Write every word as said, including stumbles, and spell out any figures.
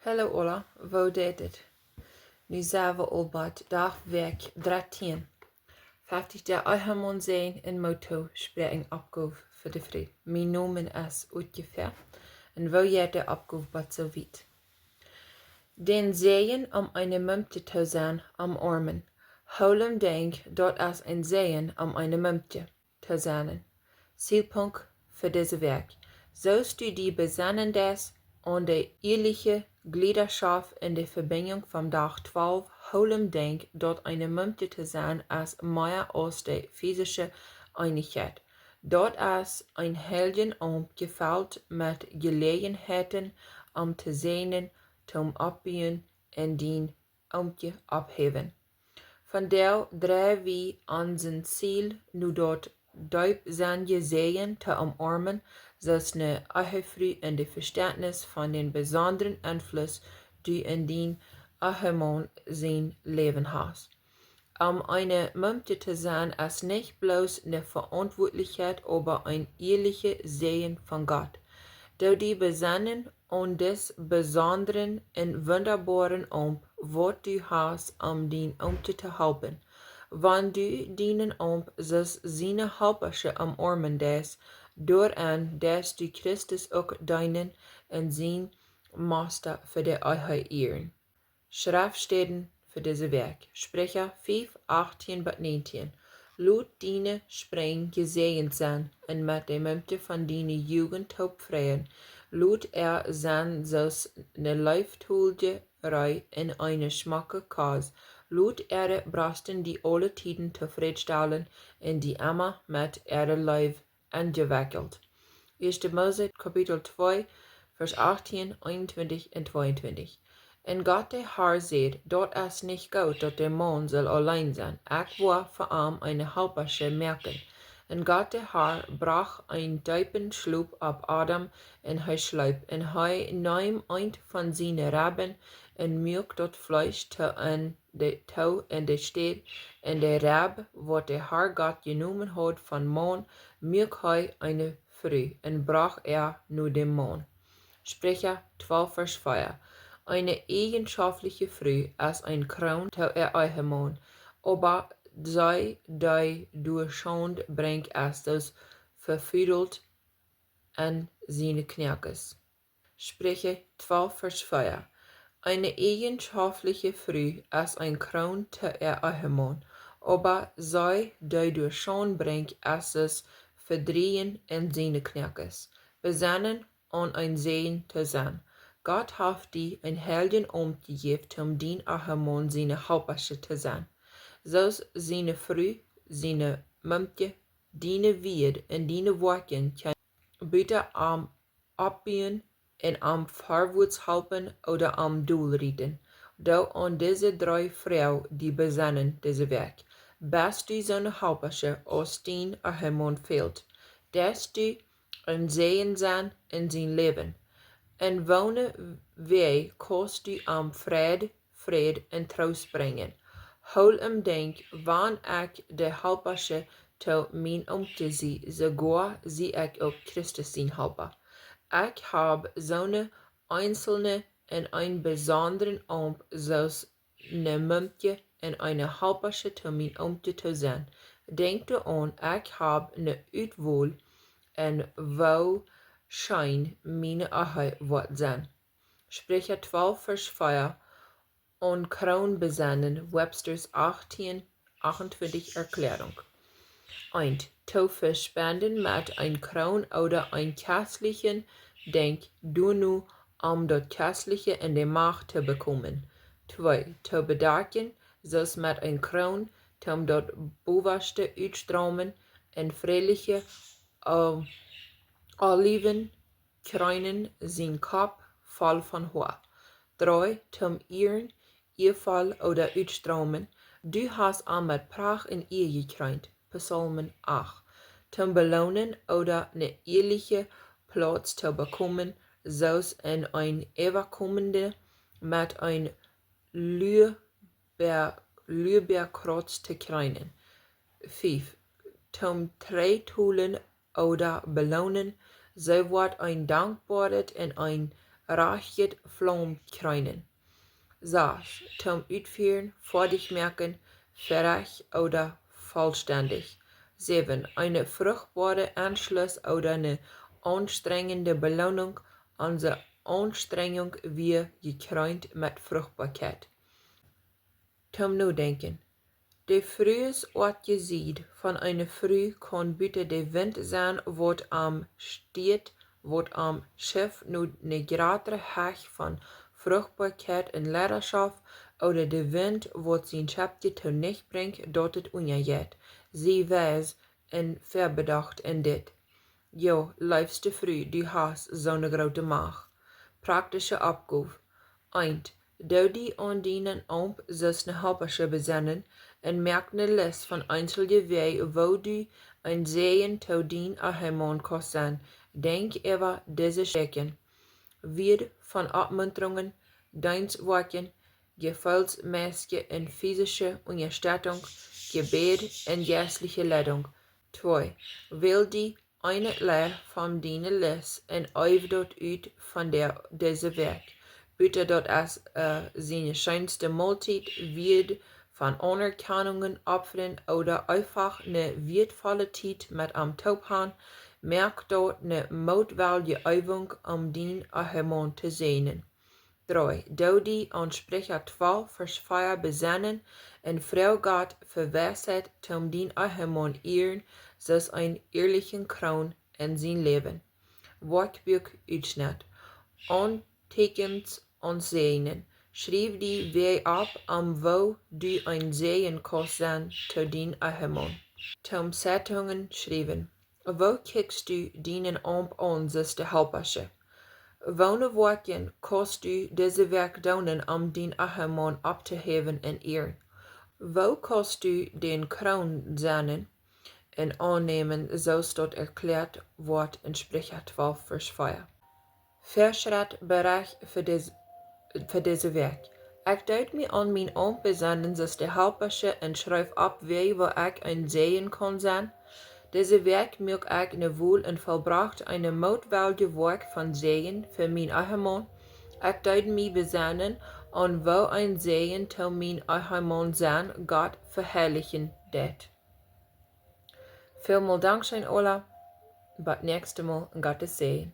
Hallo aula, woo jeit et? Nu sent wie aul bie Dach, Wäakj dartieen. Feftieen Doag Ehemaun sennen un Motto spräakjen, Oppgow fa de Fru. Mien Nomen es Utje Fäa un woo jeit de Oppgow bat soo wiet? Dän Säajen om eene Mumtje to sennen, omoarmen. Hool em Denkj, daut es een Säajen om eene Mumtje to sennen. Zielpunkt fa dise Wäakj: Soo aus du die besennen deist aun de ieeliche Jliedaschoft en de Vebinjunk von Dach twalf, hool em Denkj, daut eene Mumtje to sennen es mea aus de fisische Eenichkjeit. Daut es een heiljet Aumt, jefelt met Jeläajenheiten om to säajnen, toom oppbuen un dien Aumt opphäwen. Vondoag dreit wie ons Ziel no daut deepsennje Säajen to omoarmen, soo aus ne Ehefru en de Vestentnis von dän besondren Enfluss du en dien Ehemaun sien Läwen hast. Om eene Mumtje to sennen es nich bloos ne Veauntwuatlichkjeit, oba een ieelicha Säajen von Gott. Doo die besennen aun dis besondren un wundaboaren Aumt, waut du hast, om dien Aumt to halpen. Wan du dienen Aumt soo aus siene Halpasche omoarmen deist, doarenn deist du Christus uk deenen un sien Masta fa de Eewichkjeit ieren. Schreftstäden fa dise Wäakj: Spricha fiew, achtieen bat näajentieen. Lot diene Sprinj jesäajent sennen un met de Mumtje von diene Jugent toop freien. Lot äa sennen soo aus ne leeftolje Ree en eene schmocke Kos. Lot äare Brosten die aule Tieden tofrädstalen un die emma met äare Leew enjewekjelt. Ieeschte Mose, Kapitel twee, Varsch achtieen, eenuntwintich un tweeuntwintich. Un Gott de Herr säd: Daut es nich goot, daut de Maun saul auleen sennen. Ekj woa fa am eene Halpasche moaken. Un Gott de Herr brocht eenen deepen Schlop opp Adam, un hee schleep. Un hee neem eent von siene Rebben un muak daut Fleesch to en de, to en de Städ, un de Reb, waut de Herr Gott jenomen haud vom Maun, muak hee eene Fru un brocht äa no dän Maun. Spricha twalf, Varsch vea. Eene eejenschoftliche Fru es eene Kroon to äa Ehemaun, oba see, dee doa Schaund brinjt, es daut Vefudelt en siene Knoakes. Spricha twalf, Varsch vea. Eene eejenschoftliche Fru es eene Kroon to äa Ehemaun, oba see, dee doa Schaund brinjt, es daut Vedrieejen en siene Knoakes. Besennen aun een Säajen to sennen. Gott haft die een heiljet Aumt jejäft, om dien Ehemaun siene Halpasche to sennen. Soo aus siene Fru, siene Mumtje, diene Wieed un diene Woakjen kjennen buta am oppbuen un am verwoats halpen ooda am dol rieten. Doo aun dise dree Froagen die besennen dise Wäakj. Best du soone Halpasche aus dien Ehemaun fält? Deist du een Säajen sennen en sien Läwen? En woone Wäaj kaust du am Freid, Fräd un Troost brinjen? Hool em Denkj, wan ekj de Halpasche to mien Aumt sie, soogoa sie ekj uk Christus sien Halpa. Ekj hab soone eenzelne en een besondren Aumt, soo aus ne Mumtje en eene Halpasche to mien Aumt to sennen. Denkj doaraun, ekj hab ne Utwol en woo scheen miene Ehe woat sennen. Spricha twalf, Varsch vea. Aun Kroon besennen, Webster's achtieen achtuntwintich Erklärung. Eent, to vespenden met eene Kroon ooda een kjestlichen Denkj doano, om daut Kjestliche en de Macht to bekomen. Twee, to bedakjen, soo aus met eene Kroon, toom daut bowaschte utstroomen en fräaliche, äh, Oliven Kjreenen sien Kopp voll von Hoa. Dree, toom ieren, ieevoll ooda utstroomen. Du hast am met Pracht un Ea jekjreent. Psalmen acht. Toom beloonen ooda ne ieeliche Plauz to bekomen, soo aus en een äwakommende met een Lua-, Luabeerkranz to kjreenen. Fief, toom trigjtolen ooda beloonen. See woat een dankboaret un een rajchtet Flaum kjrieen. Sas, toom utfieren, foadich moaken, ferrajcht ooda vollstendich. Säwen, eene fruchtboare Enschluss ooda eene aunstrenjende Beloonunk. Onse Aunstrenjunk wia jekjreent met Fruchtboakjeit. Toom nodenkjen. De Frues oat jesied von eene Fru kaun buta de Wint sennen, waut am stieet, waut am schift no ne jratre Hecht von Fruchtboakjeit un Leidaschoft, ooda de Wint, waut sien Schepje to nich brinjt, daut et unjajeit. Sie weis un väabedocht en dit. Jo, leefste Fru, du hast soone groote Macht. Praktische Oppgow. Eent, doo die aun dienen Omp soo aus ne Halpasche besennen un moak ne List von eenzelne Wäaj, woo du een Säajen to dien Ehemaun kaust sennen. Denkj äwa dise Stekjen. Wieed von Oppmuntrungen, Deenstwoakjen, jefeelsmässje un fisische Unjastettunk, Jebäd un jeistliche Leidunk. Twee, wäl die eene Leew von diene List un eew daut ut von de, dise Wäakj. Buta daut es, äh, siene scheenste Moltiet, Wieed von Aunerkjanunk, Opfren ooda eefach ne wieetvolle Tiet met am toop han, moak daut ne mootwellje Eewunk, om dien Ehemaun to säajnen. Dree, doo die aun Spricha twalf, Varsch vea besennen un froag Gott fa Weisheit, toom dien Ehemaun ieren, soo aus een ierlichen Kroon en sien Läwen. Woakjbuak Utschnett. Auntäkjens aun Säajnen. Schriew die Wäaj opp, om woo du een Säajen kaust sennen to dien Ehemaun. Toom Zeitungen schriewen. Woo kjikjst du dienen Omp aun, soo aus de Halpasche? Woone Woakjen kaust du dise Wäakj doonen, om dien Ehemaun opptohäwen un ieren? Woo kaust du dän Kroon sennen un aunnämen, soo aus daut erkjläat woat en Spricha twalf, Varsch vea? Väaschrett, Berecht fa dis-, fa dise Wäakj. Ekj deed mie aun mien Omp besennen, soo aus de Halpasche, un schreef opp, woo ekj een Säajen kunn sennen. Dise Wäakj muak ekj ne Wol un vollbrocht eene mootwellje Woakj von Säajen fa mien Ehemaun. Ekj deed mie besennen, aun woo een Säajen to mien Ehemaun sennen Gott veharlichen deed. Välmol dankscheen, Ola. Bat näakjstet Mol un Gottes Säajen.